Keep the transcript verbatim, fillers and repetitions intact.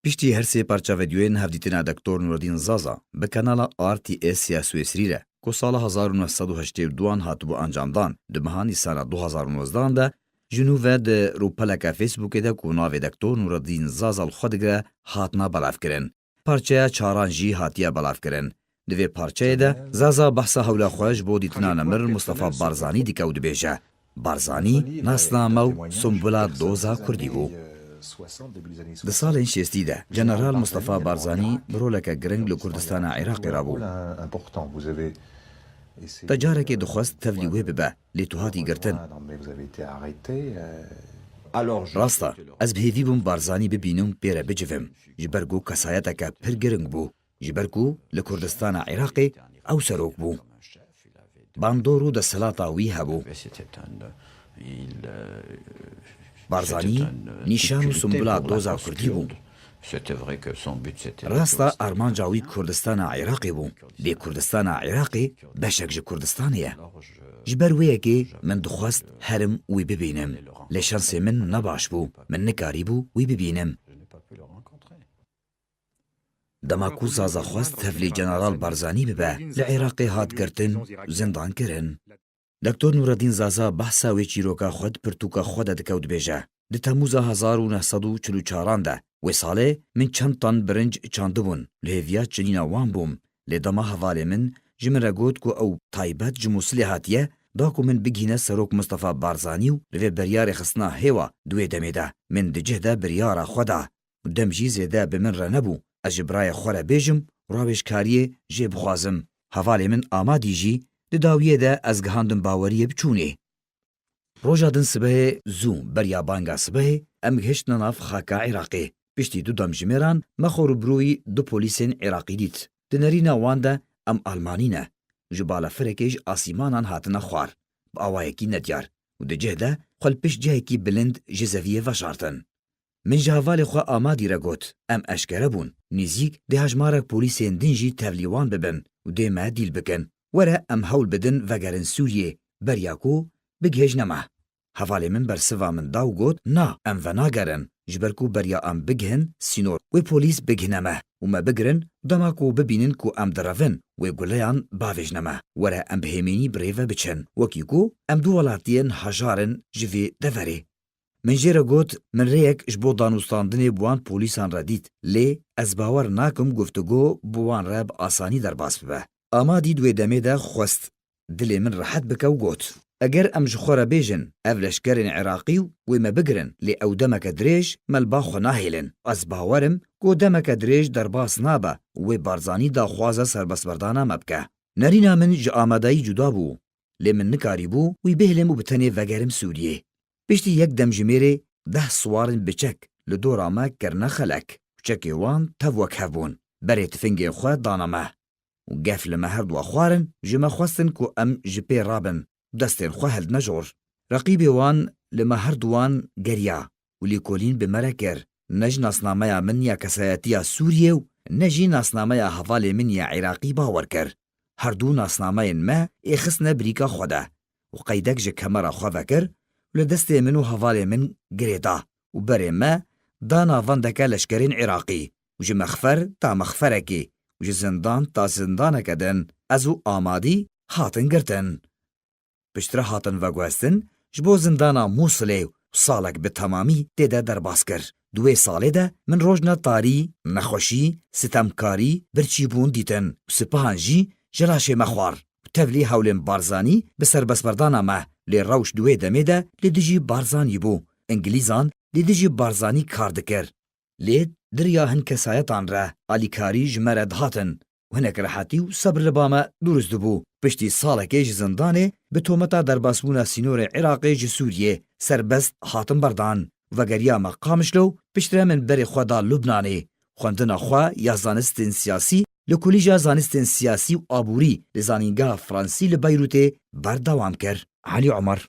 Piştî her sê parça vîdeoyên hevdîtina Doktor Nureddîn Zaza bi kanala R T S ya Swêsrî re, ku sala hezar û neh sed û heştê û duan hatibû encamdan, di meha Nîsana du hezar û nozdehan de ji nû ve di rûpeleke Facebookê de ku navê Doktor Nureddîn Zaza li xwe digire, hatina belavkirin. Parçeya çaran jî hatiye belavkirin. Di vê parçeyê de Zaza behsa hewla xwe ji bo dîtina nemir Mustafa Barzanî dike û dibêje, Barzanî nasname û sumbula doza Kurdî bû. Di salên şêstî de General Mustafa Barzanî bi roleke giring li Kurdistana Iraqê re bû. Te carekê dixwest tevlî wê bibe, lê tu hatî girtin. Rast e, ez bi hêvî bûm Barzanî bibînim, pê re bicivim, ji ber ku kesayeteke pir giring bû. Ji ber ku li Kurdistana Iraqê ew serok bû. Bandor û desthilata wî hebû. Barzanî nîşan û sumbula doza Kurdî bû. Rast e, armanca wî Kurdistana Iraqê bû. Lê Kurdistana Iraqê beşek ji Kurdistanê ye. Ji ber wê yekê min dixwest herim wî bibînim. Lê şansê min ne baş bû. Min nikarîbû wî bibînim. Dema ku Zaza xwest tevlî General Barzanî bibe, li Iraqê hat girtin û zindan kirin. Doktor Nureddîn Zaza behsa wê çîroka xwe di pirtûka xwe de dike û dibêje, Di Temûza hezar û neh sed û çil û çaran de, wê salê min çend tan birinc çandibûn, li hêviya çinîna wan bûm, lê dema hevalê min ji min re got ku ew taybet ji Mûsilê hatiye, da ku min bigihîne Serok Mustafa Barzanî û li vê biryarê xistina hêwa di wê demê de min di cih de biryara xwe da. Dem jî zêde bi min re nebû. Ez ji birayê xwe re bêjim, rawêjkariyê jê bixwazim. Hevalê min Amadî jî di dawiyê de ez gihandim baweriyê bi çûnê. Roja din sibehê zû, beriya banga sibehê, em gihiştine nav xaka Iraqê. Piştî du demjimêran me xwe rûbirûyî du polîsên Iraqî dît. Di nerîna wan de em Almanî ne. Ji balafirekê ji asîmanan hatine xwar, bi awayekî nediyar û di cih de xwe li pişt cihekî bilind ji zeviyê veşartin. Min ji hevalê xwe Amadî re got, em eşkere bûn. Nêzîk dê hejmarek polîsên din jî tevlî wan bibin û dê me dîl bikin. Were em hewl bidin vegerin Sûriyê, beriya ku bigihêjine me. Hevalê min bersiva min da û got, Na, em venagerin, ji ber ku beriya em bigihin sînor, wê polîs bigihine me û me bigirin, dema ku bibînin ku em direvin, wê guleyan bavêjine me. Were em bi hêmînî bi rê ve biçin, wekî ku em du welatiyên hejar in ji vê deverê. Min jê re got, min rêyek ji bo danûstandinê bi wan polîsan re dît, lê ez bawer nakim guftûgo bi wan re bi asanî derbas bibe. Amadî di wê demê de xwest dilê min rehet bike û got, Eger em ji xwe re bêjin, ev leşkerên Iraqî û wê me bigirin, lê ew demeke dirêj me li ba xwe nahêlin. Ez bawer im ku demeke dirêj derbas nabe û wê Barzanî daxwaza serbestberdana me bike. Nerîna min ji amadeyî cuda bû, lê min nikarîbû wî bihêlim û bi tenê vegerim Sûriyê. Piştî yek demjimêrê deh siwarên biçek li dora me kirine xelek û çekê wan tev wek hev bûn. Berê tifingên xwe dane me û gef li me her dua xwarin, ji me xwestin ku em ji pê rabin, destên xwe hildine jor. Reqîbê wan li me her duwan geriya û lêkolîn bi me re kir. Ne ji nasnameya min ya kesayetiya Sûriyê û ne jî nasnameya hevalê min ya Iraqî bawer kir. Her du nasnameyên me ê xistine birîka xwe de û qeydek ji kemera xwe vekir û li destê min û hevalê min girê da û berê me da navendeke leşkerên Iraqî û ji mexfer ta mexferekê û ji zindan ta zindaneke din ez û Amadî hatin girtin. Piştre hatin veguhestin, ji bo zindana Mûsilê û salek bi temamî tê de derbas kir. Di wê salê de min rojna tarî, nexweşî, sitemkarî, birçîbûn dîtin û sipahan jî ji laşê me xwar. Tevlî hewlên Barzanî bi serbestberdana me, lê rewş di wê demê de li dijî Barzanî bû. Îngilîzan li dijî Barzanî kar dikir. Lê di riya hin kesayetan re alîkarî ji me re dihatin û hinek rehetî û sebr li ba me durust dibû. Piştî salekê ji zindanê bi tometa derbasbûna sînorê Iraqê ji Sûriyê serbest hatim berdan. Vegeriya me Qamişlo û piştre min berê xwe da Lubnanê. Xwendina xwe ya zanistên siyasî li Kolîja Zanistên Siyasî û Aborî li Zanîngeha Fransî li Beyrûtê berdewam kir. Elî Omer,